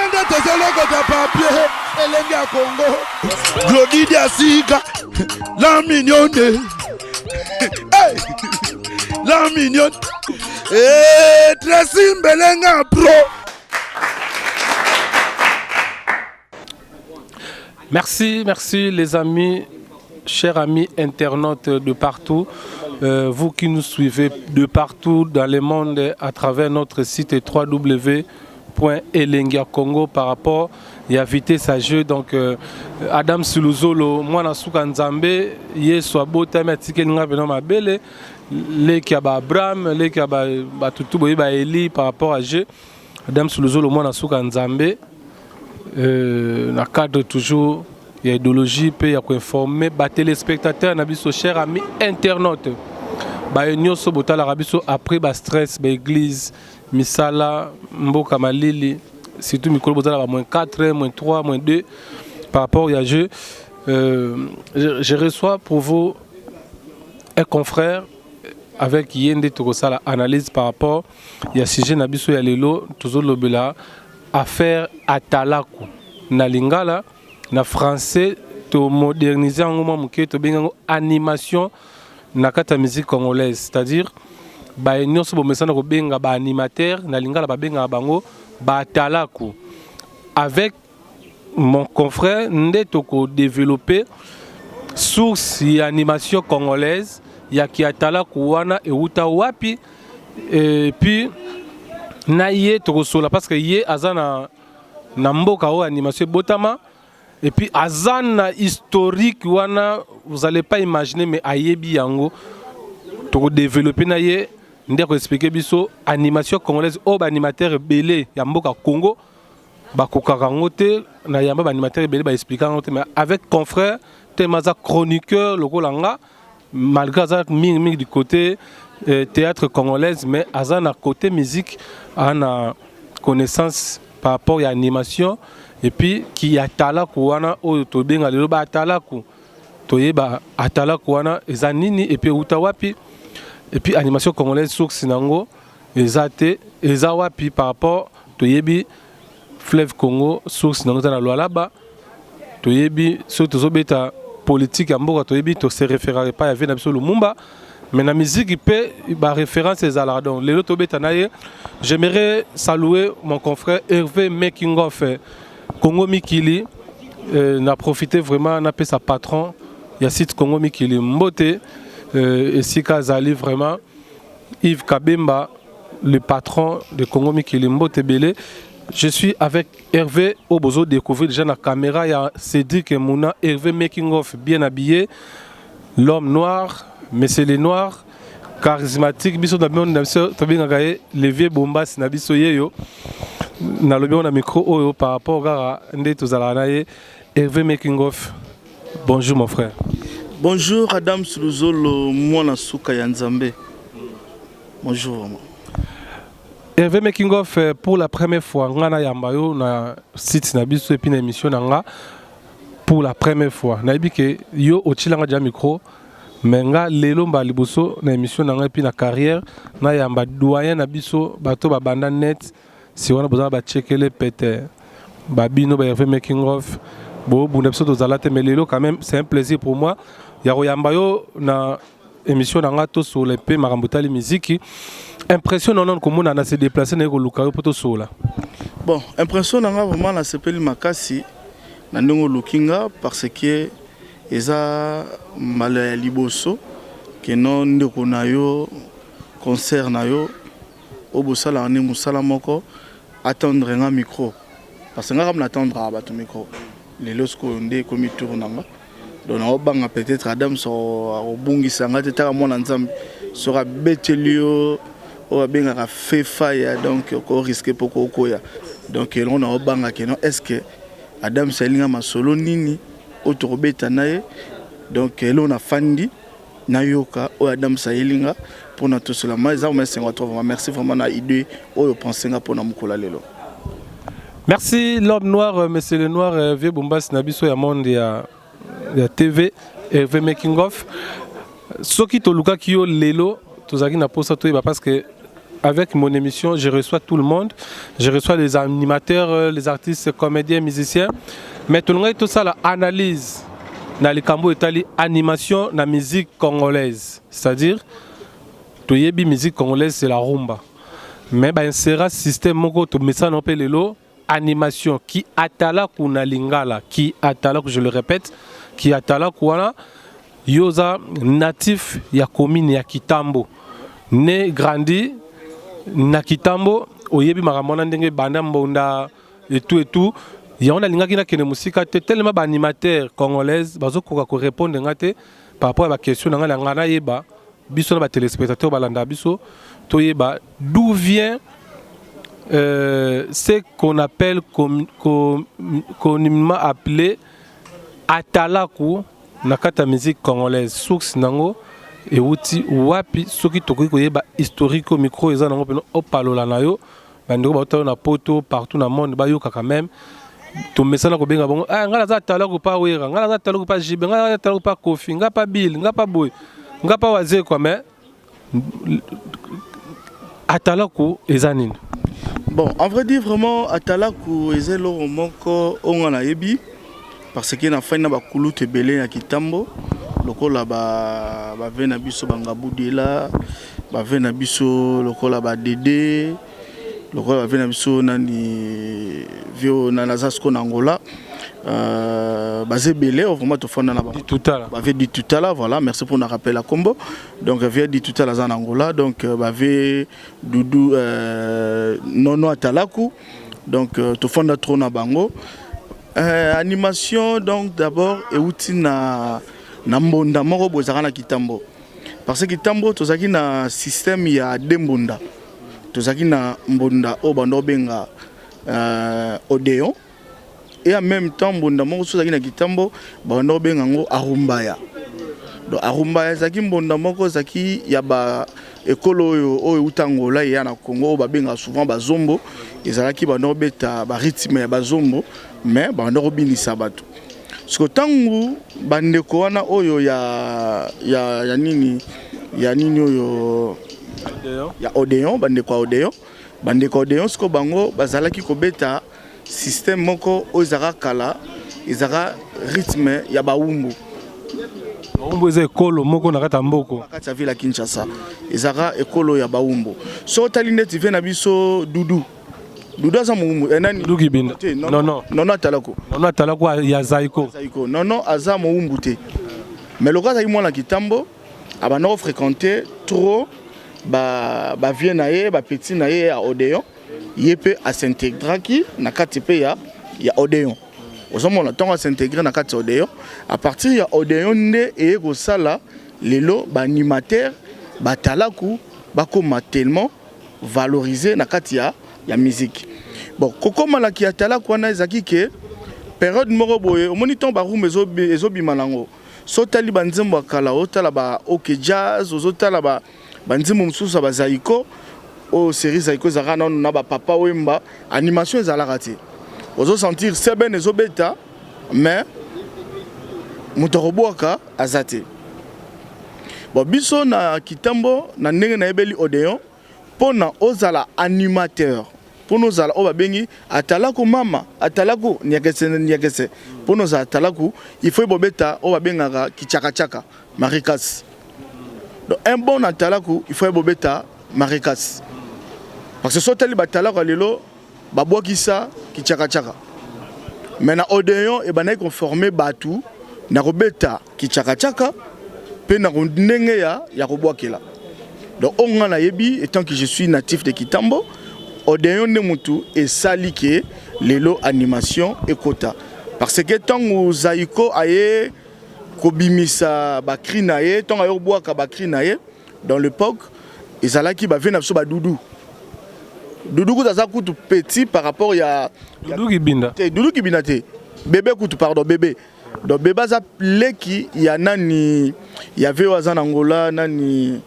Tala nde tozolokota papier elenge ya Congo. Glody Diasika, la mignonne. Hey! La mignonne. Eh, Tracy Mbelenga pro. Merci, merci les amis, chers amis internautes de partout. Vous qui nous suivez de partout dans le monde à travers notre site www.elengiacongo par rapport ya vitesse à jeu donc Adam Siluzolo mwana suka Nzambe Yesu abotami atikeli nga pena mabele leki ya ba Abraham leki ya ba batutu boye ba Eli par rapport à jeu Adam Suluzolo mwana suka Nzambe na cadre toujours ya idéologie pe ya koinformer ba téléspectateurs na biso chers amis internautes baye nyonso botalaka biso après ba stress ba église misala mboka malili surtout mikolo bozala ba moins 4 moins 3 moins 2 par rapport ya jeu je reçois pour vous un confrère avec ye nde tokosala analyse par rapport ya sujet na biso ya lelo. Tozolobela affaire atalaku na lingala, na français tomoderniser yango mwa moke, tobengi yango animation na kati ya musique congolaise, c'est-à-dire baye nyonso bomesana kobenga baanimateur na lingala, babengaka bango baatalaku. Avec mon confrère nde tokodévelopper source ya animation congolaise ya kiatalaku wana euta wapi, et puis na ye tokosola parce que ye aza na mboka oyo animation ebotama et puis aza na historique wana, vous allez pas imaginer, mais ayebi yango. Tokodévelopper na ye nde akoexpliquer biso animation congolaise oyo baanimateur ebele ya mboka Congo bakokaka yango te. Na yamba baanimateur ebele baexpliquer yango te, mais avec confrère te aza chroniqueur lokola nga, malgré aza mingimingi du côté théâtre congolaise, mais aza na côté musique, aza na connaissance par rapport ya animation et puis ki atalaku wana oyo tobenga lelo baatalaku. Toyeba atalaku wana eza nini et puis euta wapi, et puis animation congolaise source nango eza te, eza wapi par rapport toyebi fleuve Congo source nango eza na Lualaba. Toyebi soki tozobeta politique ya mboka, toyebi tose référera epai ya vieux na biso Lumumba, mais na musique mpe baréférence ezalaka. Donc lelo tobeta na ye. J'aimerais saluer mon confrère Hervé Making of Congo Mikili. Na profité vraiment napesa patron ya site Congo Mikili mbote esika azali vraiment, Yves Kabemba, le patron de Congo Mikili, mbote ebele. Je suis avec Hervé oyo bozo découvrir déjà na caméra ya Cédric Mouna. Hervé Making of, bien habillé, l'homme noir, monsieur le noir charismatique. Biso na biso tobengaka ye le vieux Bombasi na biso yeyo. Nalobi ngo na micro oyo par rapport kaka nde tozalaka na ye. Hervé Making of, bonjour mon frère. Bonjour Adam Suluzolo, mwana suka ya Nzambe. Bonjour vraiment. Hervé Making of, pour la première fois nga na yamba yo na site na biso et puis na émission na nga pour la première fois. Nayebi ke yo otilanga déjà micro, mais nga lelo mba liboso na émission na nga et puis na carrière na yamba doyen na biso, bato babanda net si wana boza bachekele pete babino ba Hervé Making of bobunda, biso tozala te. Mais lelo quand même c'est un plaisir pour moi ya koyamba yo na émission na nga, tosola mpe makambo etali miziki. Impression na nano komona na se déplacer na ye koluka yo mpo tosola? Bon, impression na nga vraiment, nasepeli makasi na ndenge oluki nga, parce que eza mbala ya liboso keno ndeko na yo, concert na yo oyo bosalaka nde mosala moko, atendre nga micro, parce que nga kama natendraka bato micro. Lelo sikoyo nde ekomi tour na nga, donc naobanga peut-être Adam so akobungisa nga te. Taka mwana Nzambe, soki abeteli yo oyo abengaka fefa ya, donc okorisquer mpo kokoya. Donc elongo naobanga keno est ce que Adam salinga masolo nini oyo tokobeta na ye. Donc eloko nafandi nayoka oyo Adam sayelinga mpona tosola ma eza vraiment esengo to. Vraiment merci vraiment na idée oyo pense nga mpona mokolo ya lelo. Merci l'homme noir, monsieur le noir, vieux Bombas na biso ya monde ya TV, Hervé Making of. Soki tolukaki yo lelo, tozalaki na posa toyeba parce que Avec mon émission, je reçois tout le monde. Je reçois les animateurs, les artistes, comédiens, musiciens. Mais tout le monde, tout ça, la analyse na likambo etali animation na musique congolaise. C'est-à-dire, toyebi musique congolaise, c'est la rumba. Mais ba système moko tomesana mpe lelo animation ki atalaku na lingala, ki atalaku, je le répète, ki atalaku wana. Yo oza natif ya commune ya Kitambo, né, grandi na Kitambo, oyebi makambo wana ndenge banda mbonda et tout et tout. Yango nalingaki nakende mosika te, tellement baanimateur congolaise bazokoka korépondre nga te par rapport ya baquestion na ngai. Na ngai nayeba, biso na batéléspectateur balanda biso toyeba d'où vient ce qu'on appelle communément appelé atalaku na kati ya musique congolaise. Source nango euti wapi? Soki tokoki koyeba historique, micro eza nango mpena opalola na yo. Bandeko baotala na poto, partout na monde, bayokaka même tomesana kobenga bango: ah, ngai naza atalaku pa Wera, ngai naza atalaku pa JB, ngai naza atalaku pa Kofi, ngai pa Bill, ngai pa boye, ngai pa Wazekwa. Mais atalaku eza nini? Bon, en vrai dire, vraiment, atalaku eza eloko moko oyo nga nayebi parce que nafandi na bakulutu ebele ya Kitambo, lokola bavieux na biso Bangabudela, bavieux na biso lokola Badede, lokola bavieux na biso nani, vieux na naza siko na Angola, baza ebele oyo vraiment tofanda na bango. Tutala. Bavieux di Tutala, voilà, merci pour na rappel ya kombo. Donc vieux di Tutala aza na Angola. Donc bavieux Dudu, Nono Atalaku. Donc tofanda trop na bango. Animation donc d'abord euti na mbonda moko boye ezalaka na Kitambo, parce que Kitambo tozalaki na système ya de mbonda. Tozalaki na mbonda oyo banda obenga Odéon et en même temps mbonda moko so ezalaki na Kitambo, banda obenga yango Arumbaya. Donc Arumbaya ezalaki mbonda moko ezalaki ya ba ekolo oyo euta Angola eya na Congo, oyo babengaka souvent bazombo. Ezalaki banda kobeta barythme ya bazombo, mais banda kobinisa bato. Siko ntango bandeko wana oyo ya nini oyo ya Odéon, bandeko ya Odéon, bandeko ya Odéon, siko bango bazalaki kobeta système moko oyo ezalaka kala, ezalaka rythme ya bawumbu. Bawumbu eza ekolo moko na kati ya mboko. Na kati ya ville ya Kinshasa, ezalaka ekolo ya bawumbu. Soki otali neti vieux na biso Dudu, Dudu aza mowumbu. Nani? Dudu Kibinda. Te. Non, non. Nono Atalako. Nono Atalako ya Zaiko. Zaiko. Nono aza mowumbu te, mais lokola azalaki mwana Kitambo, abanda kofréquente trop bavieux na ye, bapeti na ye ya Odéon. Ye mpe as'intégraki na kati mpe ya Odéon. Ozomona, ntango as'intégrer na kati ya Odéon, à partir ya Odéon nde eye kosala lelo baanimateur batalaku bakóma tellement valorisé na kati ya musique. Bon, kokomalaki ya talaku wana ezalaki ke période moko boye, omoni ntango barumba ezobima nango, so otali banzembo ya kala, otala ba OK Jazz, ozotala banzembo mosusu ya bazaiko oyo série Zaiko ezalaka nano na bapapa Wemba, animation ezalaka te. Ozosentir seben ezobeta, mais moto akobwaka aza te. Bon, biso na Kitambo, na ndenge nayebeli Odéon, mpo na ozala animateur, mpona ozala oyo babengi atalaku, mama atalaku niakese niakese, mpona ozala atalaku, il faut bobeta oyo babengaka kichakachaka marikas. Donc un bon atalaku, il faut bobeta marikas, parce que so otali batalaku ya lelo, babwakisa kichakachaka. Mais na Odéon ebandaki koformer bato na kobeta kichakachaka mpe na ndenge ya kobwakela. Donc oyo nga nayebi, étant que je suis natif de Kitambo, Odéon nde motu esali ke lelo animation ekota, parce que ntango Zaiko aye kobimisa bacri na ye, ntango aye kobwaka bacri na ye, dans l'époque ezalaki bavieux na biso badudu. Dudu kutu aza kutu petit par rapport ya Dudu Kibinda. Te, Dudu Kibinda te, bébé kutu, pardon, bébé. Donc bébé aza leki ya nani, ya vieux oyo aza na Angola, nani?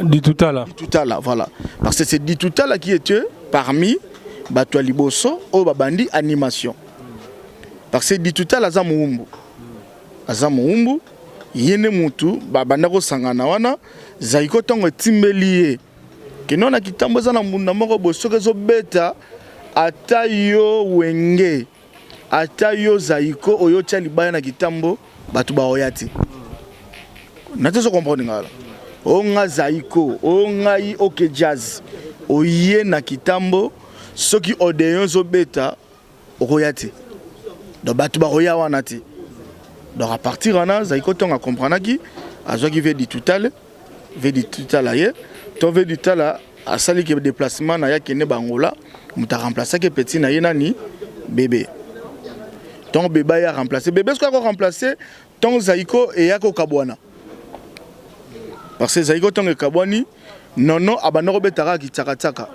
Ditutala. Ditutala, voilà, parce que c'est Ditutala qui était parmi bato ya liboso oyo babandi animation, parce que Ditutala aza mowumbu, aza mowumbu. Ye nde mutu babanda kosangana wana. Zaiko ntango etimbeli ye Kino na kitambo eza na mbunda moko boye soki ezobeta ata yo wenge ata yo zaiko oyo tia libaya na kitambo bato baoya te. Na te so comprendre ngala. O nga zaiko, o ngai ok jazz. Oye na kitambo soki odeon ezobeta okoya te. Donc bato bakoya wana te. Donc à partir wana zaiko ntongo akomprenaki azwaki vie du total vie du total aye to vie du total asali ke déplacement na ye akende bangola moto aremplaçaki petit na ye nani bebe ntongo bebe aye aremplace bebe soki ako remplace ntongo zaiko eyaki kokabwana parce que zaiko ntongo ekabwani nono abanda kobeta kaka kitsakatsaka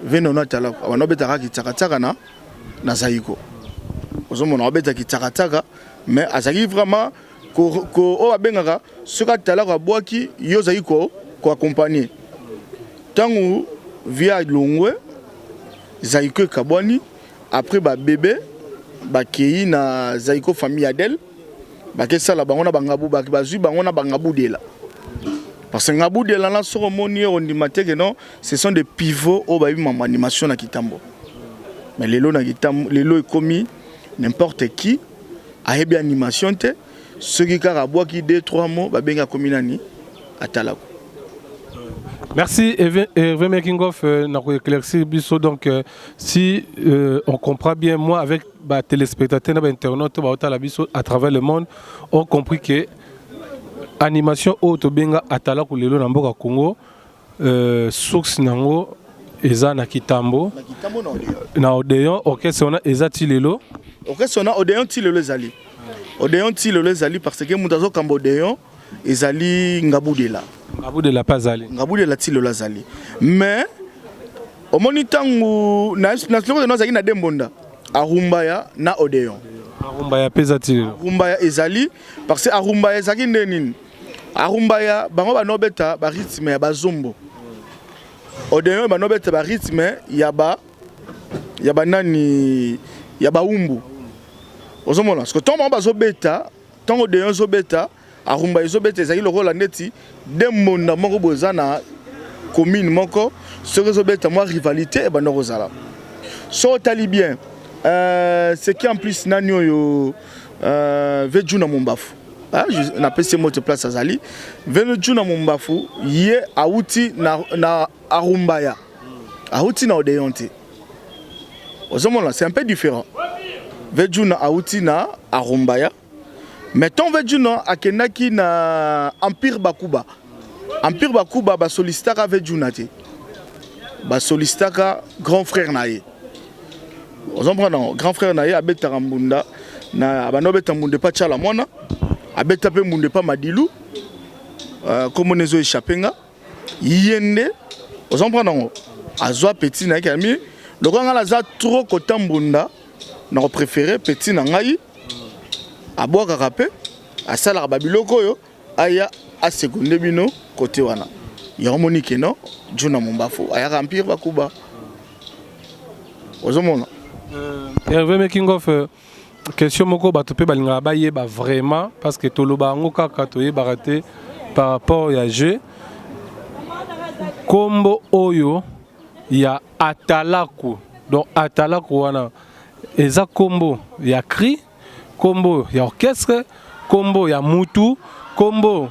ve nono atalako abanda kobeta kaka kitsakatsaka na zaiko ozomona abeta kitsakatsaka mais azalaki vraiment oyo babengaka soki atalako abwaki yo ozalaki koaccompagne ntango via longwe zaiko ekabwani. Après babebe bakei na zaiko famille Adel bakesala bango na bangabu bazwi bango na bangabudela parce que ngabudela na soko omoni ye ondima te ke non, ce sont des pivots oyo bayebi mambo animation na kitambo. Mais lelo na kitambo lelo ekomi n'importe qui ayebi animation te, soki kaka abwaki 2 3 mots babengi akomi nani atalako. Merci Hervé Making of na éclaircir biso. Donc si on comprend bien, moi avec ba téléspectateurs na ba internautes ba otala biso à travers le monde ont compris que animation oyo tobenga atalaku lelo na mboka Congo, source nango eza na Kitambo. Na Kitambo, na Odeon. Na Odeon. Orchestre wana eza ti lelo? Orchestre wana Odeon ti lelo ezali. Odeon ti lelo ezali parce que moto azokamba Odeon ezali Ngabudela. Ngabudela mpe azali? Ngabudela ti lelo azali, mais omoni ntango na azalaki na Dembonda Arumbaya na Odeon. Arumbaya mpe eza ti lelo? Arumbaya ezali parce que Arumbaya ezalaki nde nini, Arumbaya bango banobeta barythme ya bazombo, Odeon banobeta barythme ya banani, ya baumbu. Ozomona parce que ntango bango bazobeta, ntango Odeon ezobeta, Arumba ezobeta, ezalaki lokola ndeti Dembonda moko boye eza na commune moko, soki ezobeta mwa rivalité ebanda kozala. So otali bien, ce qui en plus nani oyo Vejuna Mombafu, napesi ye moto place azali Vejuna Mombafu, ye awuti na Arumbaya, awuti na Odeon te. Ozomona, c'est un peu différent. Vejuna awuti na Arumbaya, mais ton Vejuna akendaki na Empire Bakuba. Empire Bakuba basolicitaka Vejuna te, basolicitaka grand frère na ye. Ozomprendre, grand frère na ye abetaka mbunda na abanda obeta mbunda epa Tiala mwana, abeta mpe mbunda epa Madilu, komona ezo échappe nga. Ye nde ozomprendre yango, azwa petit na ye kami lokola ngai naza trop kota mbunda, na kopréféré petit na ngai abwakaka mpe asalaka babiloko oyo aya asekonde bino kote wana. Yango moni keno Juna Mombafu ayaka Empire Bakuba, ozomona. Hervé Making of, question moko bato mpe balingaka bayeba vraiment, parce que toloba yango kaka toyebaka te par rapport ya jeu, kombo oyo ya atalaku. Donc atalaku wana eza kombo ya cri, kombo ya orchestre, kombo ya mutu, kombo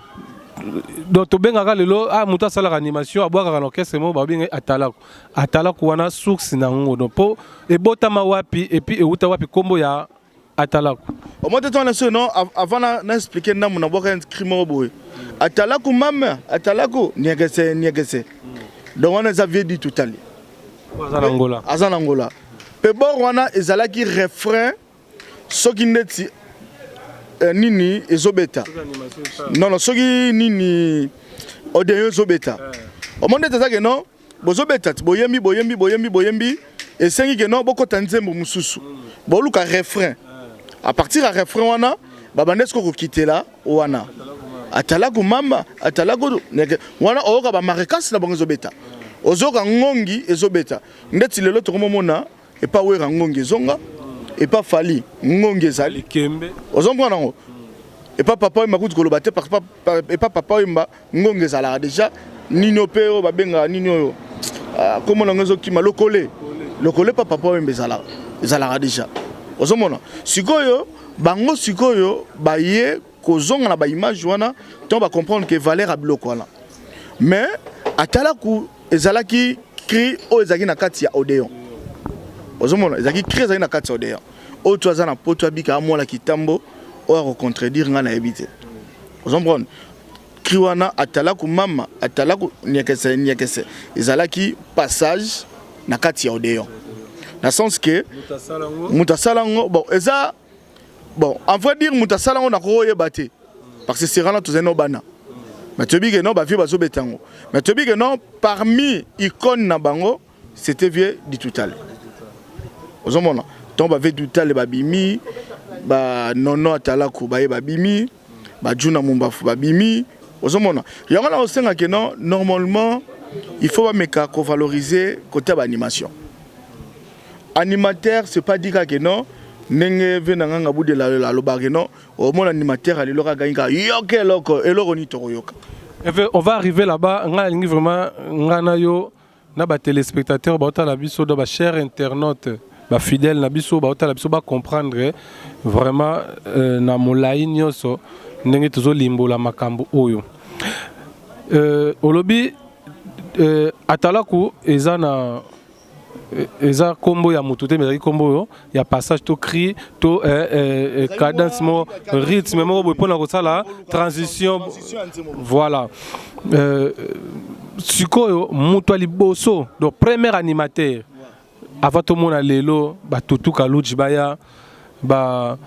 donc tobengaka lelo moto asalaka animation abwakaka na orchestre moko babenga atalaku. Atalaku wana source na yango, donc mpo ebotama wapi et puis euta wapi kombo ya atalaku? Omoi te wana so non, avant na expliquer ndambo na bwaka cri moko boye: atalaku mama, atalaku niekese niekese. Donc wana eza vie du total. Aza na Ngola. Aza na Ngola mpe bor wana ezalaki refrain soki ndeti nini ezobeta, non, soki nini Odeon ezobeta, omoni ndeti eza ke non, bozobeta ti boyembi boyembi boyembi boyembi, esengi ke non, bokɔta nzembo mosusu, boluka refrain. À partir ya refrain wana babanda sikoyo kokitela wana atalaku mamba atalaku wana, oyoka bamarekasi na bango ezobeta, ozoyoka ngongi ezobeta. Ndeti lelo tokomomona epa Wera ngongi ezonga, epa Fali ngongi ezali. Likembe. Ozomona nango. Epa Papa Wemba kutu koloba te, parce que epa Papa Wemba ngonga ezalaka déjà nini oyo mpe oyo babengaka nini oyo, ah, kombo nango ezokima, lokole lokole. Pa Papa Wemba ezalaka déjà. Ozomona sikoyo bango sikoyo baye kozonga na baimage wana ntango bacomprendre ke valeur ya biloko wana. Mais atalaku ezalaki cri oyo ezalaki na kati ya Odeon. Ozomona, ezalaki cri ezalaki na kati ya Odeon. Oyo to aza na poto, abika amwana kitambo oyo akocontredire ngai, nayebi te. Ozomprendre, cri wana atalaku mama atalaku niekese niekese ezalaki passage na kati ya Odeon, na sens ke moto asala yango, bon, eza bon, en vrai dire, moto asala yango nakoyeba te, parce que serana tozali no bana. Mais toyebi ke non, bavieux bazobeta yango. Mais toyebi ke non, parmi icône na bango, c'était vieux Ditutale. Ozomona, ntango bavieux Ditutale babimi, banono atalaku baye babimi, bajuna mumbafu babimi. Ozomona, yango na kosenga ke non, normalement il faut bameka kovaloriser côté ya baanimation. Animateur, c'est pas dit kaka non, ndenge ve na nganga budela alobaka non, omona animateur alelo kaka kaka yoka eloko eloko nini tokoyoka. On va arriver là-bas. Nga alingi vraiment nga na yo na batéléspectateur baotala biso, do bachers internautes, bafidèle na biso baotala biso, bacomprendre vraiment na molai nyonso ndenge tozolimbola makambo oyo. Olobi atalaku eza na eza nkombo ya motu te, mais ezalaki nkombo oyo ya passage to cri to cadence moko, rythme moko boye mpona kosala transition. Voilà. Sikoyo moto ya liboso, donc premier animateur avant tomona lelo batutu Kaluji baya ba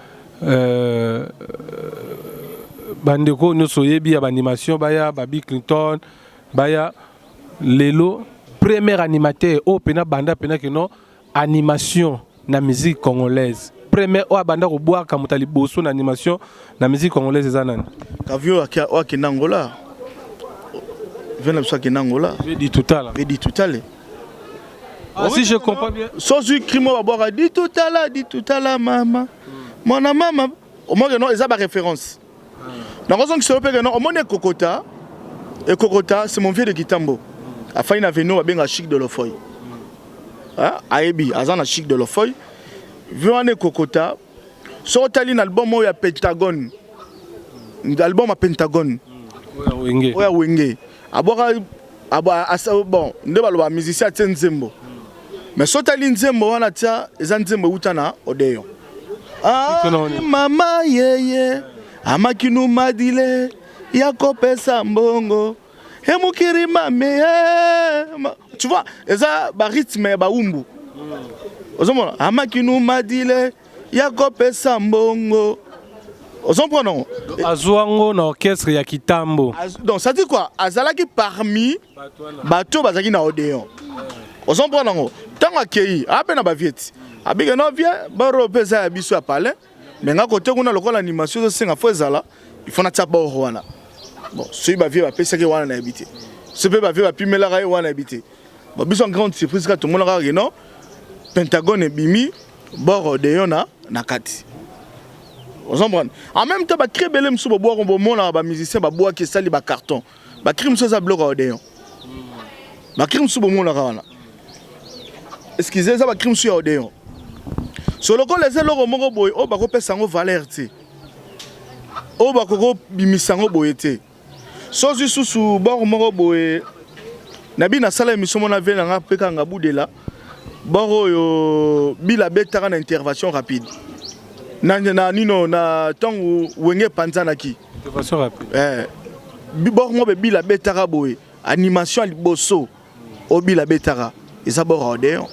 bandeko nyonso oyebi ya baanimation baya, babi Clinton baya lelo, premier animateur oyo mpena banda mpena keno animation na musique congolaise, premier oyo abanda kobwaka, moto ya liboso na animation na musique congolaise eza nani? Kavi oyo akenda Angola, ve na biso akenda Angola. Di Tutala. Ve di Tutale. Ah, si je comprends bien. Sozwi cri moko babwaka, di Tutala, di Tutala mama mwana mama, omoni no eza baréférence. Nakozongisa yo mpe ke non, omoni ekokota ekokota, c'est mon vieux de Kitambo, afai na veno babenga Chic de Lofoy, ayebi aza na Chic de Lofoy. Vieux wana ekokota, soki otali na album oyo ya Pentagone, album ya Pentagone oyo ya Wenge, abwaka, bon, nde baloba musicien atie nzembo, mais soki otali nzembo wana tia, eza nzembo euta na Odeon. Ah, mama yeye amakinu madile ya kopesa mbongo emokiri mame, tu vois, eza barythme ya baumbu. Ozomona, amakinu madile ya kopesa mbongo, ozomprendre ngo. Azwa yango na orchestre ya Kitambo. Donc ça dit quoi? Azalaki parmi bato bazalaki na Odeon. Ozomprendre yango, ntango akei ape na bavieti abike no vie baro mpe eza ya biso ya palais, mais nga kote kuna lokola animation ezosenga fo ezala, il faut natia bord wana. Bon, soki bavieux bapesaki wana, nayebi te. Soki mpe bavieux bapimelaka ye wana, nayebi te. Bon, biso en grande surprise kaka tomonaka kaka no Pentagone ebimi, bord Odeon na kati. Ozomprendre, en même temps bacri ebele mosusu bobwaka, bomonaka bamusicien babwaki, esali bacarton. Bacri mosusu eza biloko ya Odeon. Bacri mosusu bomonaka wana, excuse, eza bacri mosusu ya Odeon. So lokola eza eloko moko boye oyo bakopesa yango valeur te, oyo bakokobimisa yango boye te. So ozwi susu bord moko boye na bi nasala émission mona ve nanga mpe kanga budela bord oyo bila abetaka na intervention rapide na nino na ntango Wenge epanzanaki. Intervention rapide. Eh, bord moko be bila abetaka boye, animation ya liboso oyo bila abetaka eza bord ya Odeon.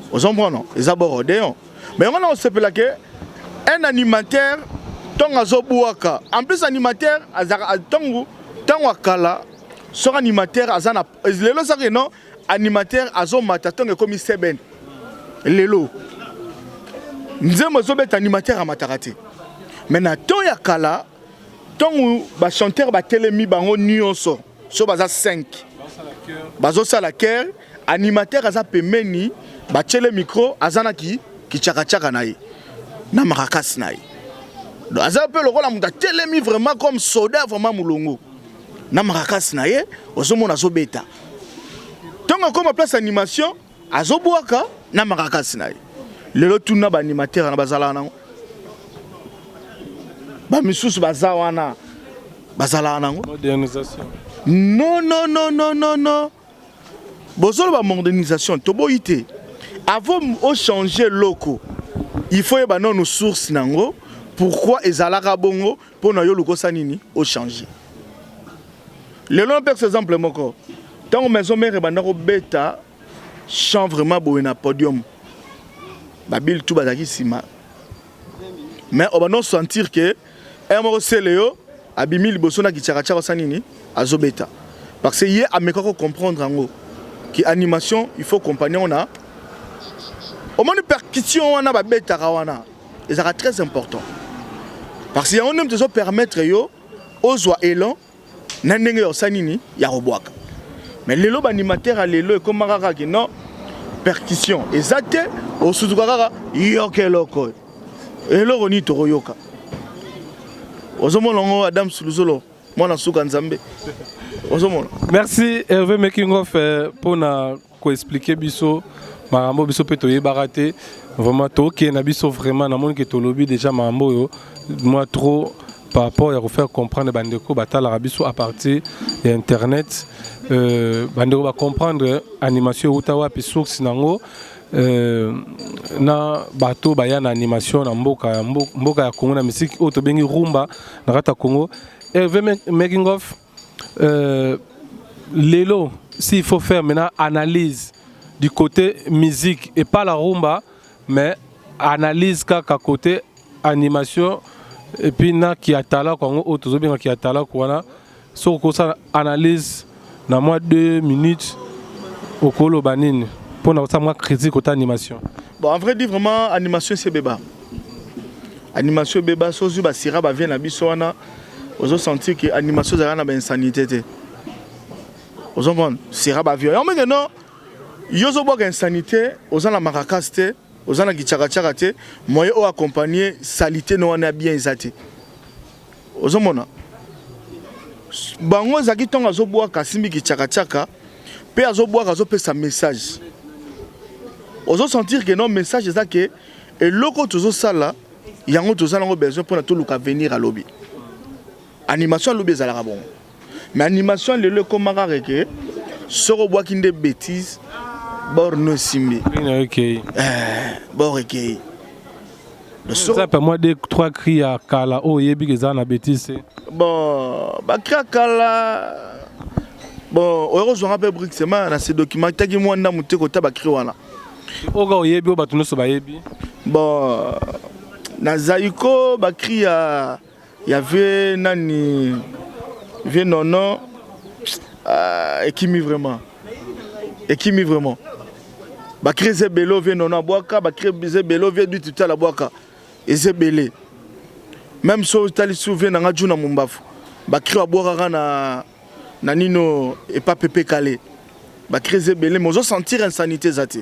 Ozomprendre, eza bord Odeon. Mais yango na osepelake, un animateur ntongo azobwaka, en plus animateur azalaka ntango akala, soki animateur aza na lelo, ezaka non, animateur azomata ntongo ekomi seben. Lelo nzembo ezobeta, animateur amataka te. Mais na to ya kala, ntongo bachanteur batelemi bango nyonso, so baza 5, bazosala chœur, animateur aza pembeni, batiele micro, aza na kichakachaka na ye na makakasi na ye. Donc aza mpe lokola moto atelemi vraiment comme soda vraiment molongo na makakasi na ye, ozomona azobeta. Ntongo akoma place animation, azobwaka na makakasi na ye. Lelo tuna baanimateur na bazalaka nango, bamisusu baza wana bazalaka nango. Modernisation. Non, non, non, non, non, non, bozoloba modernisation, toboyi te. Avant ochange eloko, il faut yeba nano source nango, pourquoi ezalaka bongo, mpo na yo lukosa nini ochange. Lelo napesa exemple moko: ntango Maison Mère ebanda kobeta chant vraiment boye na podium, babile tu bazalaki nsima, mais obanda osentir ke ere moko sele yo abimi liboso na kichakachaka, osa nini azobeta, parce que ye ameka kocomprendre yango ki animation, il faut compagnon na omoni percussion wana babetaka wana ezalaka très important, parce que yango nde moto ezopermettre yo ozwa élan na ndenge ya osala nini ya kobwaka. Mais lelo baanimateur ya lelo ekóma kaka ke non, percussion eza te, osutuka kaka yoka eloko eloko nini tokoyoka. Ozomona yango, Adam Suluzolo, mwana suka Nzambe, ozomona. Merci Hervé Making of mpona koexpliquer biso makambo biso mpe toyebaka te. Vraiment tokende na biso, vraiment namoni ke tolobi déjà makambo oyo mwa trop par rapport ya kofaire comprendre bandeko batalaka biso à partir ya internet. Bandeko bacomprendre animation euta wapi, source nango, na bato baya na animation na mboka, mboka ya Congo, na misiki oyo tobengi rumba na kati ya Congo. Hervé Making of, lelo s'il faut faire maintenant analyse du côté musique et pas la rumba, mais analyse kaka côté animation et puis na kiatala yango oyo tozobenga kiatala wana, soki okosala analyse na mwa 2 minutes, okoloba nini mpona kosala mwa critique côté animation? Bon, en vrai dire, vraiment animation esi ebeba, animation ebeba. So ozwi basira bavie na biso wana, ozosentir ke animation ezalaka na bainsanité te. Ozomprendre sira bavie yango meke non, yo ozobwaka insanité, oza na makakasi te, oza na kichakachaka te, moyen oyo accompagner salité no wana ya bien eza te. Ozomona bango ezalaki ntongo azobwaka, asimbi kichakachaka mpe azobwaka, azopesa message. Ozosentir ke non, message eza ke eloko tozosala yango, toza nango besoin mpona toluka avenir. Alobi animation, alobi ezalaka bongo. Mais animation lelo ekóma kaka ke soki obwaki nde bétise, bor no esimbi. Okei. Bor ekei. Eza pe mwa deux trois cri ya kala oyo oyebi eza na bétise te? Bon, bacri ya kala, bon, oyo kozwanga mpe brixema na se document taki mwa ndamu te kota bacri wana. Oyo kaka oyebi, oyo bato nyonso bayebi. Bon, nazali ko bacri ya vie nani, vie nono, ekimi vraiment, ekimi vraiment. Bacri eza ebele oyo vie nono abwaka, bacri eza ebele oyo vie duti tala abwaka, eza ebele. Même so otali su vie nanga ju na mombafu, bacri abwakaka na nino epa pepe kale, bacri eza ebele, mais ozosentir insanité eza te.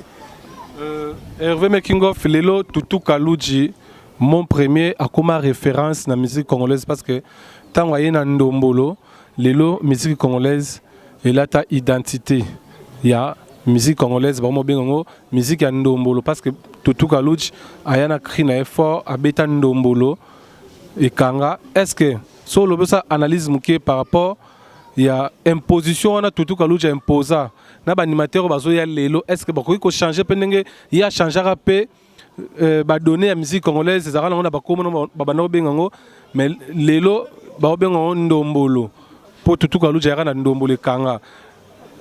Hervé Making of, lelo Tutu Kaluji mon premier akoma référence na musique congolaise, parce que ntango aye na ndombolo, lelo musique congolaise elata identité ya musique congolaise, bango mobenga yango musique ya ndombolo, parce que Tutu Kaluji aya na cri na ye fort, abeta ndombolo ekanga. Est ce que so olobi osala analyse moke par rapport ya imposition wana Tutu Kaluji imposa na baanimateur oyo bazoya lelo, est ce que bakoki kochange mpe ndenge ye achangeaka mpe badonnées ya musique congolaise ezalaka nango na bakombo babanda kobenga yango, mais lelo bakobenga yango ndombolo, mpo Tutu Kaluji ayaka na ndombolo ekanga?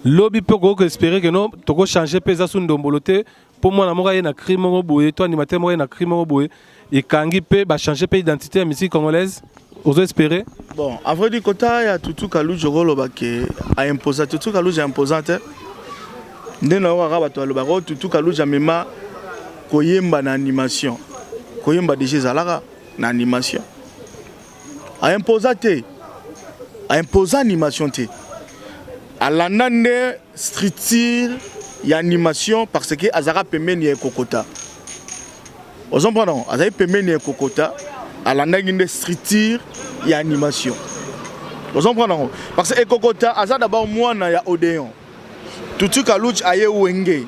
Lobi mpe okoki koespérer ke no, tokochange mpe eza su ndombolo te, mpo mwana moko aye na cri moko boye to animateur moko aye na cri moko boye ekangi mpe bachange mpe identité ya musique congolaise, ozo espérer? Bon, à vrai dire, kota ya Tutu Kaluji, okoloba ke aimposa, Tutu Kaluji aimposa te. Nde na kaka bato balobaka oyo Tutu Kaluji amema koyemba na animation, koyemba déjà ezalaka na animation. Aimposa te, aimposa animation te, alanda nde structure ya animation, parce que azalaka pembeni ya ekokota. Ozomprendre, azali pembeni ya ekokota. Alandaki nde structure ya animation. Ozo comprendre yango? Parce que Ekokota aza d'abord mwana ya Odeon. Tutu Kaluch aye Wenge.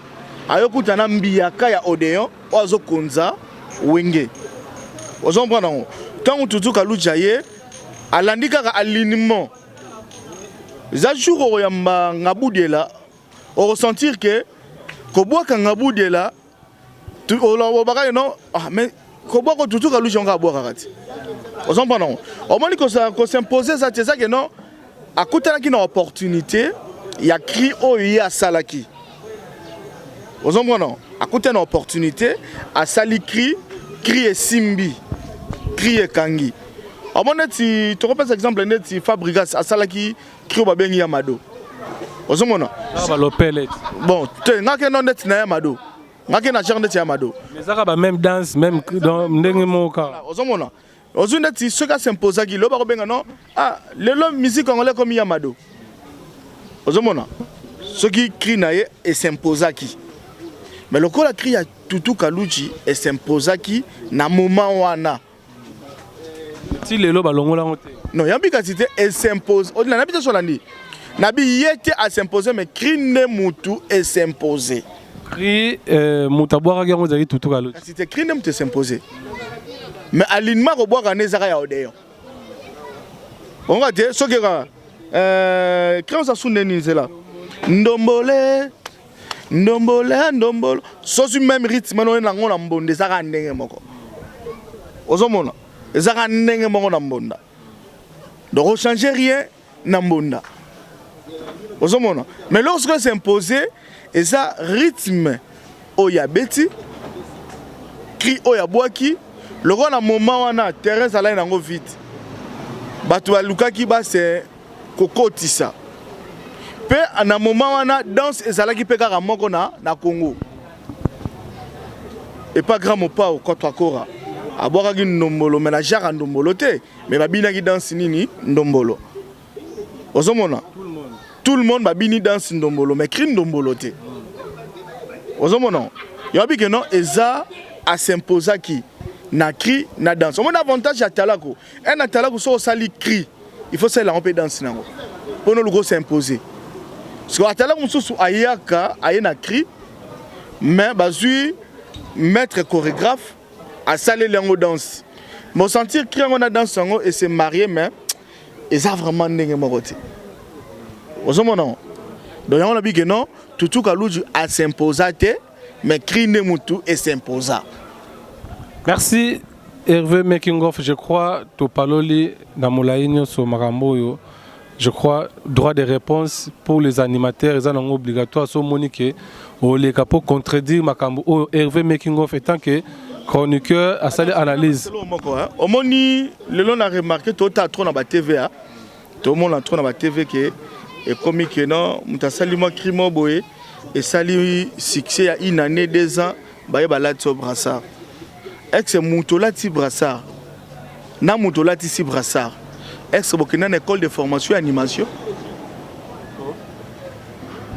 Ayokuta na mbiyaka ya Odeon oyo azokonza Wenge. Ozo comprendre yango? Ntango Tutu Kaluch aye, alandi kaka alignement. Eza jour okoyamba Ngabudiela, okosentir que kobwaka Ngabudiela olobaka ye non, ah, mais kobwaka Tutu Kaluch yango abwakaka ti. Ozo comprendre yango? Omoni kosimpose eza ti, eza ke non, akutanaki na opportunité ya cri oyo ye asalaki. Ozo comprendre? Akutani na opportunité, asali cri, cri esimbi, cri ekangi. Omoni neti tokopesa exemple neti Fabregas asalaki cri oyo babengi ya Mado. Ozomona? Balopele. Bon, te ngake no neti na ya Mado. Ngake na genre neti ya Mado. Mais ezaka ba même danse, même dans ndenge moko kaka. Ozomona? Ozwi neti soki asimposaki lelo bakobenga non, ah, lelo musique congolais komi ya Mado. Ozomona? Soki cri na ye esimposaki. Mais lokola cri ya Tutu Kaluji esimposaki na moment wana. Ti lelo balongola yango te. Non, yambi kasi te esimpose. Odila na biso solandi. Na bi ye te asimpose mais cri nde mutu esimpose. Cri mutu abwakaki yango ezalaki Tutu Kaluji. Kasi te cri nde mutu esimpose. Mais alignement kobwaka nde ezaka ya Odeon. Onga te soki ka cri oza sunde nini zela. Ndombole ndombole ndombolo sosi même rythme no nango na mbonda ezaka ndenge moko. Ozomona ezaka ndenge moko na mbonda. Donc on change rien na mbonda. Ozomona mais lorsque s'imposer eza rythme oyo abeti cri oyo abwaki lokola na moment wana terrain ezalaki nango vide. Bato balukaki base kokotisa pe na moment wana danse ezalaki pe kaka moko na Congo. Et pas grand mopao Kotwakora abwakaki ndombolo mais na genre ndombolo te, mais babinaki danse nini ndombolo. Ozomona tout le monde babini danse ndombolo mais cri ndombolo te. Ozomona yabi que non eza asimposaki na cri na danse. Omona avantage ya talako, un atalako so osali cri il faut salela yango mpe danse nango mpo noluka osimposer. Parce que atalako mosusu ayaka aye na cri mais bazwi maître chorégraphe asaleli yango danse. Mais sentir cri yango na danse yango et se marier mais eza vraiment ndenge moko te. Ozomona donc yango nabi que non Tutu Kaluji asimposa te mais cri nde mutu esimposa. Merci Hervé Making of, je crois topaloli na molai nyonso makambo oyo. Je crois droit de réponse pour les animateurs eza nango obligatoire so omoni ke oleka po contredire makambo oyo Hervé Making of étant que chroniqueur asali analyse. Moko omoni lelo na remarqué tota trop na ba TVA, tomona trop na ba TV ke ekomi ke non moto asali mwa cri moko boye esali succès ya une année 2 ans baye balati yo brassard. Ex moto olati brassard na moto olatisi brassard, ex bokenda na école de formation ya animation?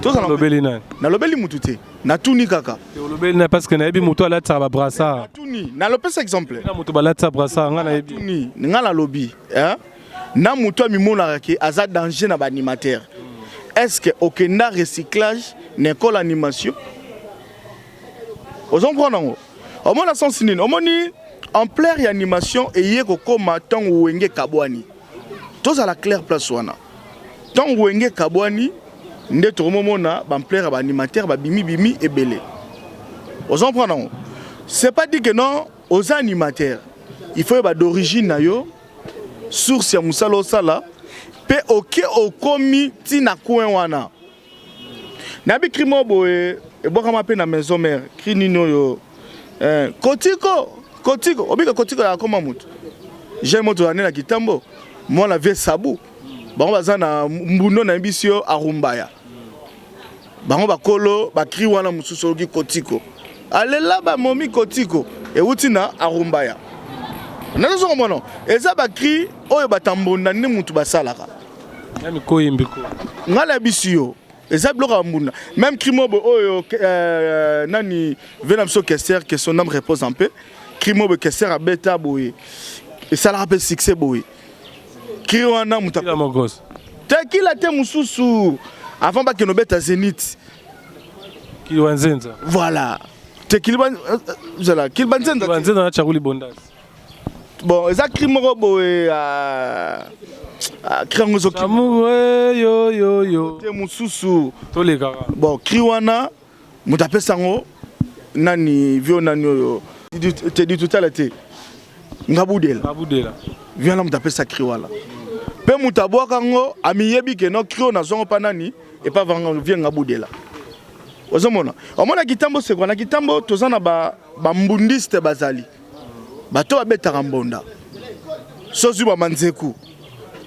Olobeli nani? Nalobeli mutu te, natuni kaka. Olobeli nani? Parce que nayebi moto alatisaka ba brassard. Natuni, nalopesa exemple. Na moto balatisa brassard nga nayebi. Natuni, nga nalobi na moto amimonaka ke aza danger na ba animateur. Est-ce que okenda recyclage na école animation? Ozo comprendre yango? Omona sens nini? Omoni ampleur ya animation eye kokoma ntango Wenge kabwani. Tozala clair place wana. Ntango Wenge kabwani nde tokomomona ba ampleur ya ba animateur babimi bimi ebele. Ozo comprendre yango? C'est pas dit que non oza animateur. Il faut yeba d'origine na yo, source ya mosala osala pe oke okomi tina coin wana. Nayebi cri moko boye ebwakama mpe na maison mère, cri nini oyo kotiko kotiko obika kotiko ya akoma moto jeune moto ane na kitambo mwana vie sabu bango baza na mbundo na yebisi yo arumbaya bango bakolo bakri wana mosusu oyoki kotiko alela bamomi kotiko ewuti na arumbaya nazozonga mwana eza bakri oyo batambonda nde mutu basalaka nani koyembi ko ngai nayebisi yo eza biloko ya mbunda même cri mobo oyo nani ve na biso Kester, que son âme repose en paix. Cri mobo Kester abeta boye. Esalaka mpe succès boye. Cri wana moto te kila te mosusu avant bakende obeta Zénith. Kiliba Nzenza. Voilà. Te Kiliba zala Kiliba Nzenza. Kiliba Nzenza na Chakuli Bondas. Bon, eza cri moko boye cri yango ezoki. Yo yo yo. Te mosusu. Tolekaka. Bon, cri wana moto apesa yango nani vio nani oyo te di totala te ngabudela. Ngabudela. Vio wana moto apesa cri wana. Pe moto abwaka yango amiyebi ke no cri oyo nazwango pa nani epa vie ngabudela. Ozomona omona kitambo sekwa na kitambo toza na ba bambundiste bazali bato babetaka mbonda sozwi ba manzeku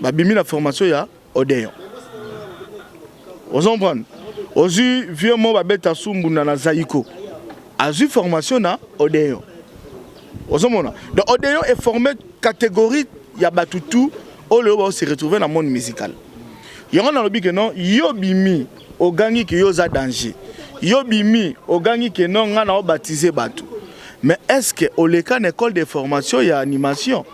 babimi na formation ya Odeon. Ozo comprendre? Ozwi vieux mo babeta su mbunda na Zaiko azwi formation na Odeon. Ozomona? Donc Odeon est formé catégorie ya bato tout oyo bao se retrouver na monde musical. Yango nalobi ke non, yo bimi ogangi ke yo oza danger, yo bimi ogangi ke non nga na obaptiser bato, mais est-ce que oleka na école de formation ya animation?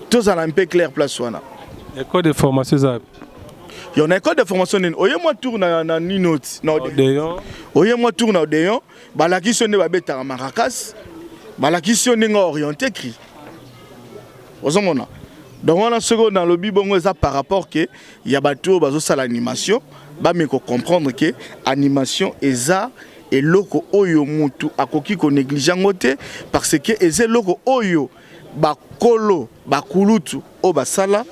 Tozala un peu clair place wana. École de formation eza yo na école de formation nini? Oye mwa tour na nini oti na Odeon. Oye mwa tour na Odeon, balakisi yo nde babetaka maracas, balakisi yo ndenge orienté cri. Ozomona? Donc wana soki nalobi bongo eza par rapport ke ya bato oyo bazosala animation bameko comprendre ke animation eza eloko oyo mutu akoki konégliger yango te, parce que eza eloko oyo bakolo bakulutu oyo basala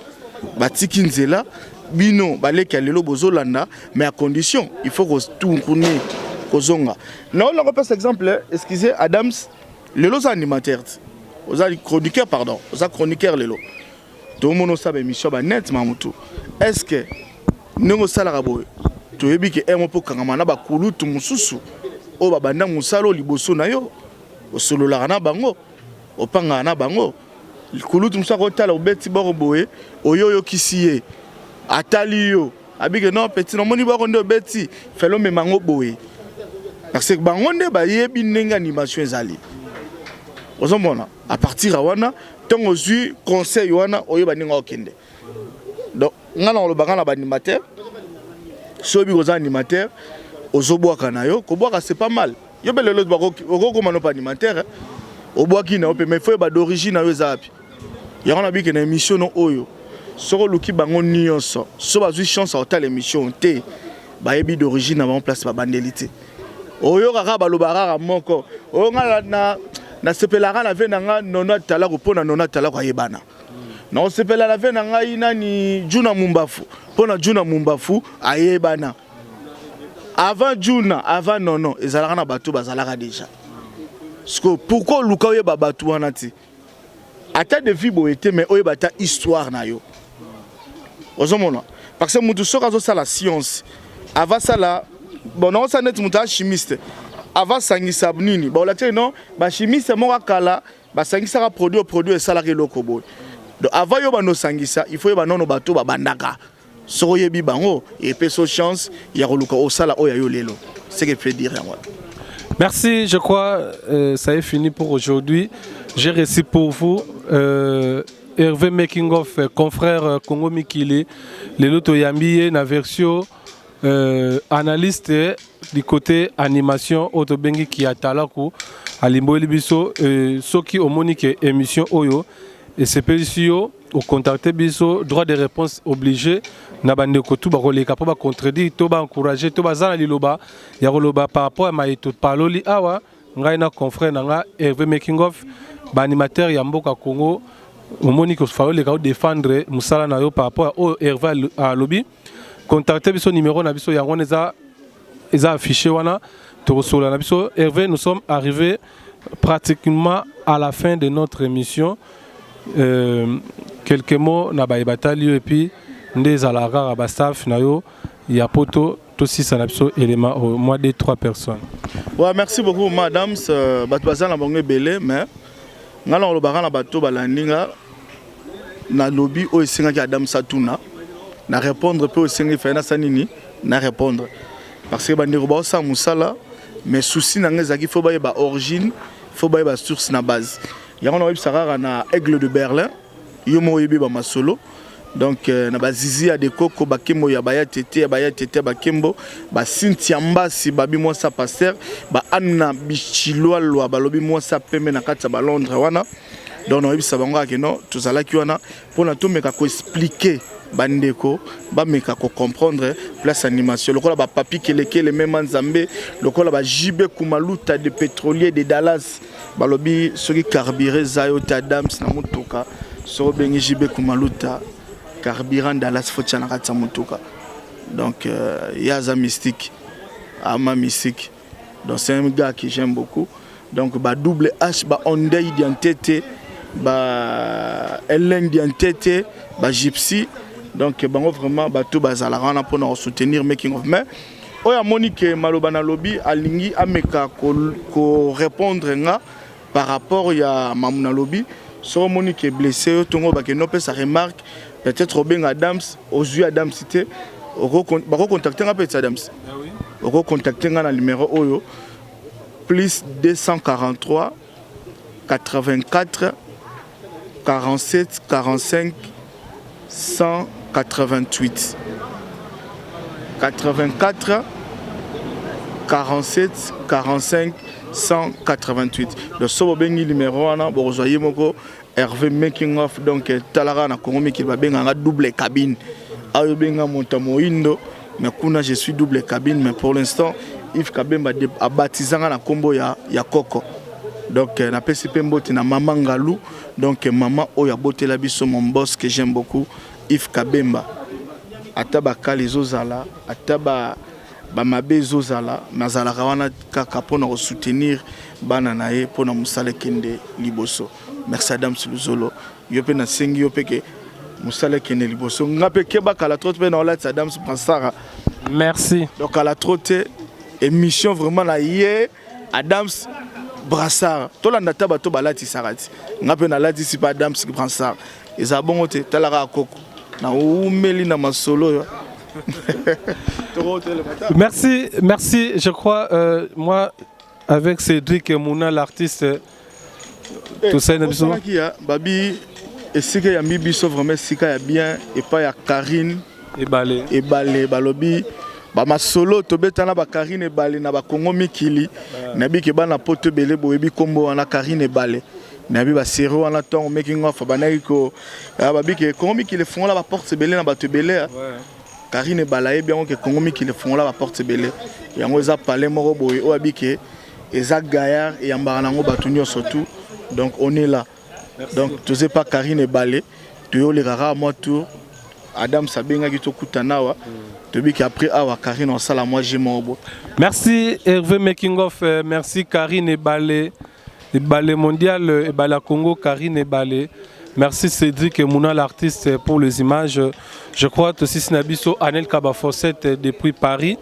batiki nzela bino baleki ya lelo bozolanda, mais à condition il faut kotourner kozonga. Naola kopesa exemple, excusez Adams, lelo oza animateur te, oza chroniqueur, pardon, oza chroniqueur. Lelo tomona osala émission banet mamutu. Est ce que ndenge osalaka boye toyebi ke emo mpo okangama na bakulutu mosusu oyo babanda mosala oyo liboso na yo, osololaka na bango, opangaka na bango? Kulutu mosusu akotala obeti boko boye, oyo oyokisi ye, atali yo, abike non petit, namoni boko nde obeti fele omema yango boye, parce que bango nde bayebi ndenge animation ezali. Ozomona, à partir ya wana, ntongo ozwi conseil wana, oyeba ndenge okende. Donc nga na kolobaka na baanimateur, soki oyebi koza animateur, ozobwaka na yo, kobwaka c'est pas mal. Yo mpe lelo okokoma no mpe animateur, obwaki na yo mpe, mais faut oyeba d'origine na yo eza wapi. Yango na bike na émission no oyo, soki oluki bango nyonso, so bazwi chance ya kotala émission te, bayebi d'origine na bango place babandeli te. Oyoka kaka balobaka kaka moko oyo nga nasepelaka na ve na nga Nono Atalako, mpo na Nono Atalako ayebana. Naosepela na ve na ngai nani Juna Mumbafu, mpo na Juna Mumbafu ayebana. Avant Juna, avant Nono, ezalaka na bato bazalaka déjà. Siko pourquoi oluka oyeba bato wana te, ata de vie boye te, mais oyeba ata histoire na yo? Ozomona, parce que mutu soki azosala science, avasala bon, naosala neti moto aza chimiste, avasangisa nini, baolakisaki non bachimiste moko akala basangisaka produit, produit esalaka eloko boye. Donc avant yo bando osangisa, il faut yeba nono bato babandaka. Soki oyebi bango, epesa chance ya koluka osala oyo ya yo lelo. Ce que peut dire yango. Merci, je crois ça est fini pour aujourd'hui. J'ai reçu pour vous Hervé Making of, confrère Congo Mikili, lelo toyambi ye na version analyste du côté animation oyo tobengi Kiatalaku. Alimboli biso soki omoni ke émission oyo esepelisi yo, ocontacte biso. Droit de réponse obligé na bandeko tu bakoleka mpo bacontredire to baencourage to baza na liloba ya koloba par rapport ya mayeto paloli awa. Ngai na confrère na nga Hervé Making of, baanimateur ya mboka Congo, omoni kofa oleka odéfendre mosala na yo par rapport ya oyo Hervé alobi, contacte biso. Numéro na biso yango wana eza affiché wana, tokosolola na biso. Hervé, nous sommes arrivés pratiquement à la fin de notre émission. Quelques mots na baye batali yo, et puis nde ezalaka kaka bastaff na yo ya poto, tosisa na biso élément oyo, moi deux trois personnes. Ouais, merci beaucoup madame. Bato baza na bango ebele, mais nga na kolobaka na bato balandi nga, nalobi oyo esengaki Adam Satuna na répondre, mpe oyo esengi fai nasa nini na répondre, parce que bandeko baosala mosala, mais souci na nga ezalaki faut bayeba origine, faut bayeba source na base. Yango nakoyebisa kaka na Aigle de Berlin, yo moko oyebi ba masolo. Donc euh, na bazizi ya dekoko bakembo ya baya tete ya baya tete ya bakembo ba Cynthia Mbasi babi mwasa pasteur ba Anna Bichilwalwa balobi mwasa pembe na kati ya ba Londres wana. Donc nakoyebisa bango kaka no tozalaki wana pona tomeka ko expliquer bandeko bameka ko comprendre place animation lokola ba papi kelekele mema nzambe lokola ba JB Kumaluta de pétrolier de Dallas balobi soki carburant eza yo te Adams na motuka soki obengi JB Kumaluta carburant Dallas faut tia na kati ya motuka donc euh, ye aza mystique ama mystique. Donc c'est un gars que j'aime beaucoup. Donc ba double H ba Ondei Diantete ba Hélène Diantete ba Gypsy donc bango vraiment bato bazalaka wana mpona kosoutenir making of mais oyo amoni ke maloba nalobi alingi ameka korépondre nga par rapport ya mamu nalobi soki omoni ke blesse yo tongo bakende opesa remarque peut-être obenga Adams ozwi Adams te bakocontacte nga mpe ti Adams ah okocontacte nga na numéro oyo plus 243 84 47 45 188 84 47 45 188 donc soki bobengi numéro wana bokozwa ye moko Hervé making of donc talaka na Congo mikili babengaka double cabine ayo benga moto moyindo mais kuna je suis double cabine mais pour l'instant Yves Kabemba abatizanga na kombo ya, ya koko donc euh, napesi mpe mbote na mama Ngalu donc mama oyo abotela biso mon boss que j'aime beaucoup Yves Kabemba ata bakali ezozala ata ba bamabe ezozala me azalaka wana kaka mpona kosoutenir bana na ye mpona mosala ekende liboso. Merci Adams Luzolo yo mpe nasengi yo mpe ke mosala ekende liboso nga mpe keba kala trop mpe na olatisa Adams Bransara. Merci. Donc kala trop te émission vraiment na ye Adams Brassard tolanda ata bato balatisaka ti nga mpe nalatisi mpe Adams Brassard eza bongo te talaka koko na umeli na masolo oyo. Merci, merci. Je crois, euh, moi, avec Cédric Mouna, l'artiste, eh, tosali na biso babi esika eyambi biso vraiment esika ya bien epai ya Karine ebale ebale balobi bamasolo tobeta na bakarine ebale na bakongo mikili nayebi ke bana poto ebele boyebi nkombo wana Karine ebale nayebi baseri wana ntongo making of bandaki ko ah, babi ke kongo mikili efungola baporte ebele na bato ebele ah. Karine ebale ayebi yango ke kongo mikili efungola baporte ebele yango eza palais moko boye oyo abi ke eza gaillard eyambaka nango bato nyonso tout donc on est là. Merci. Donc toze pa Karine Ebale toyoleka kaka mwa tour Adams abengaki tokutana awa tobiki après awa Karine osala mwa jeu moko bo. Merci Hervé Making of, euh, merci Karine Ebale, Ebale mondial, euh, Ebale à Congo, Karine Ebale. Merci Cédric Mouna l'artiste pour les images. Je crois aussi Sinabiso Anel Kabafosset depuis Paris.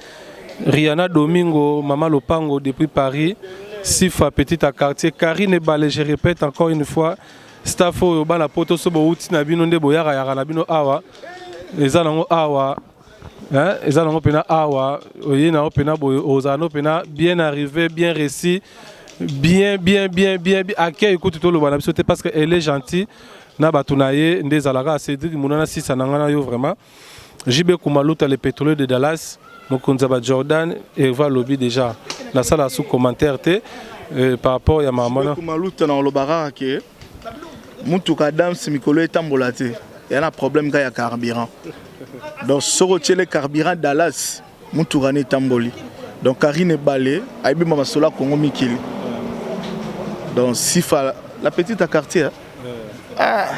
Rihanna Domingo, Mama Lopango depuis Paris, Sifa petit à quartier, Karine Ebale, je répète encore une fois, staff oyo bana poto so bowuti na bino nde boyaka yaka na bino awa eza nango awa hein, eza nango mpena awa oye nango mpena boye ozala no mpena bien arrivé bien réussi bien bien bien bien accueil kutu toloba na biso te parce que elle est gentille na bato na ye nde ezalaka Cédric Munana sisa na ngai na yo vraiment JB Kumaluta le pétrolier de Dallas mokonzi ya ba Jordan Hervé alobi déjà nasala sous commentaire te euh, par rapport ya mama na Kumaluta na oloba kaka ke mutuka Adams mikolo etambola te ya na problème kaka ya carburant donc soki otiele carburant Dallas mutuka na etamboli donc Karine Ebale ayebi ma masolo ya Congo mikili donc sifa la petite à quartier hein? Ah,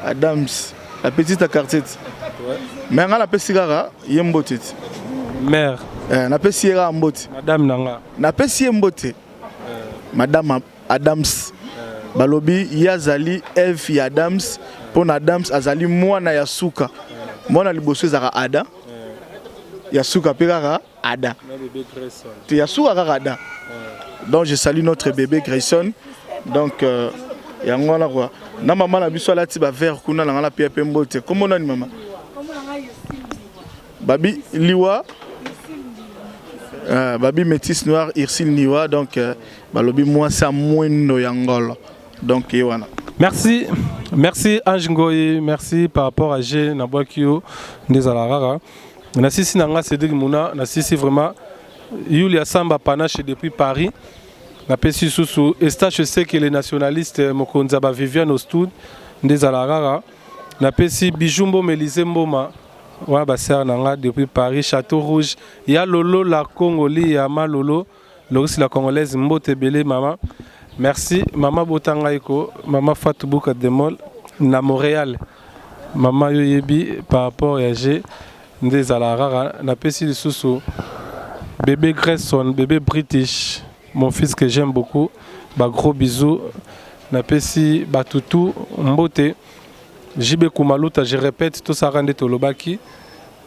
Adams la petite à quartier ouais. mais nga napesi kaka ye mbote ti mère eh, napesi ye kaka mbote madame na nga napesi ye mbote eh. Madame Adams eh. Balobi ye azali Eve ya Adams mpo na Adams azali mwana ya suka mwana liboso ezalaka Adam ya suka mpe kaka Ada te ya suka kaka Ada donc je salue notre bébé Grayson donc euh, yango wana quoi na mama na biso alati ba vert kuna na nga na pia pe mbote kombo nani mama babi liwa euh, babi métis noir Ursule Niwa donc euh, balobi mwasi ya mwindo ya ngolo. Donc ye wana. Merci, merci Ange Ngoyi, merci par rapport à G nabwaki yo nde ezala kaka. Nasisi na nga Cédric Muna, nasisi vraiment Yulia Samba Panache depuis Paris. Napesi lisusu Estache Seke le nationaliste, mokonzi ya ba Viviane Ostud nde ezala kaka. Napesi Bijou Mboma, Elysée Mboma wana ba sœur na nga depuis Paris, Château Rouge ya Lolo la Congoli ya Malolo Loris la Congolaise, mbote ebele mama. Merci mama bota ngai ko mama Fatou Bouka Demol na Montréal. Mama yo yebi par rapport ya G nde ezala kaka. Napesi lisusu bébé Grayson, bébé British, mon fils que j'aime beaucoup, ba gros bisous. Napesi batutu mbote JB Kumaluta, je répète tosaka nde tolobaki.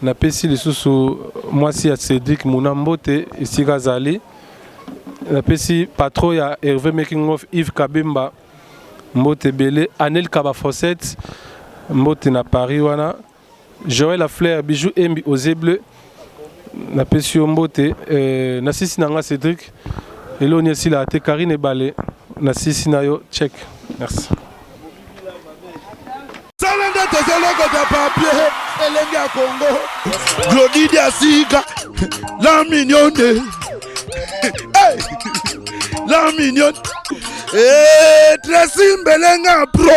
Napesi lisusu mwasi ya Cédric Muna mbote esika azali. Napesi patron ya Hervé Making of Yves Kabemba mbote ebele, Anel Kaba Fosset mbote na Paris wana, Joël Lafleur, Bijou Embi aux yeux bleus, napesi yo mbote. Nasisi na nga Cédric eloni esila te, Karine Ebale nasisi na yo check. Merci. Sala nde tozolokota papier elenge ya Congo Glodidi asika la mignonne, hey! La mignonne. Hey, Tracy Mbelenga pro.